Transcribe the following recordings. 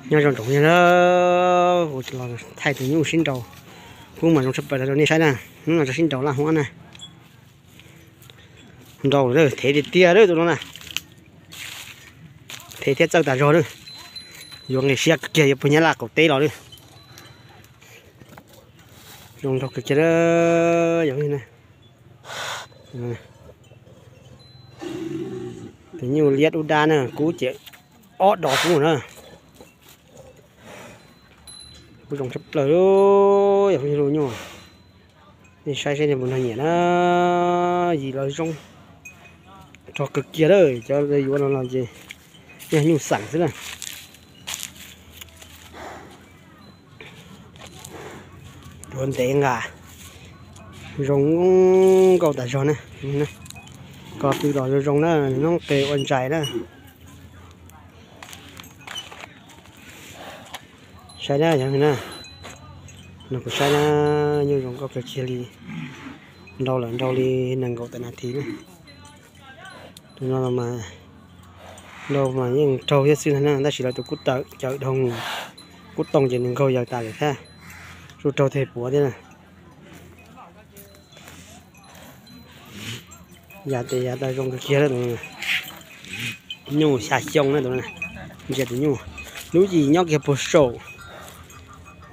Nyob zoo tsoom phooj ywg, kuv los thaij tus nyuj sib nraus. Kub mas zoo tshaj plaws rau nej saib na. Hnub no tso sib nraus laj huab na. Nraus lawm, thev tiag tiag lawm tus no na. Thev thiab txawj tas zog lawm. Yuav nqis siab kawg kiag, yuav puag Nyab Laj qaum teb los lawm. Zoo nraug kawg kiag. Tus nyuj liab dub dab na, kub ces ob dos kub na. Kub zoo tshaj plaws yog phooj ywg, nyuj. Nej saib seb nej puas nrog nyiam na. Yim los zoo, rog kawg kiag lawm. Cov yuav no los ces yog nyuj xeem xwb na. Duav ntev nqa, zoo nkauj tas zog na. Ko pw los zoo zoo na, noob qes ua ntsais na. Saib na, yog na, no kuv saib na, nyuj zoo nkauj kawg kiag li. Nraus lawm, nraus li nees nkaum tawm nas this na. Tus no los mas, nraus mas yeej raug thiab xwb na, tab sis lawv tus kub tawm cawm dhau, kub tooj ces nws nkaug yaws tas lawm thiab. Zuj raug tej puav thiab na. Yam tes yav tas zoo kawg kiag na tus no. Nyuj xya xyoo na tus no. Ntsia tus nyuj, lub yim nyob kiag puag saum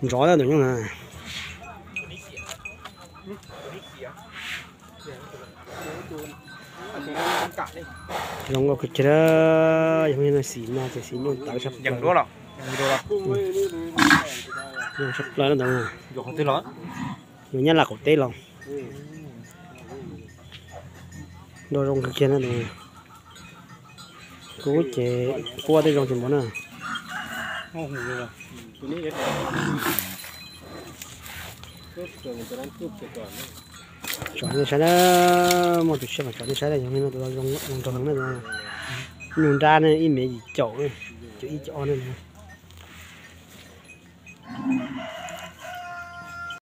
ntsov na tus nyuj na. Zoo nkauj kawg kiag, yog xim no ces xim nyuj tawv tshaj plaws. Zoo tshaj plaws na tus no. Yuav Nyab Laj qaum teb los. Nraus zoo kawg kiag na tus no. Kub ces quaj tej zoo tsis npaum na. Tsom nej saib na, muaj tus tshiab mas tsom nej saib na, yog li no tus no zoo nraug heev na. Nyuj nrab ne, ib mev yim caum, caum ib caum ob na.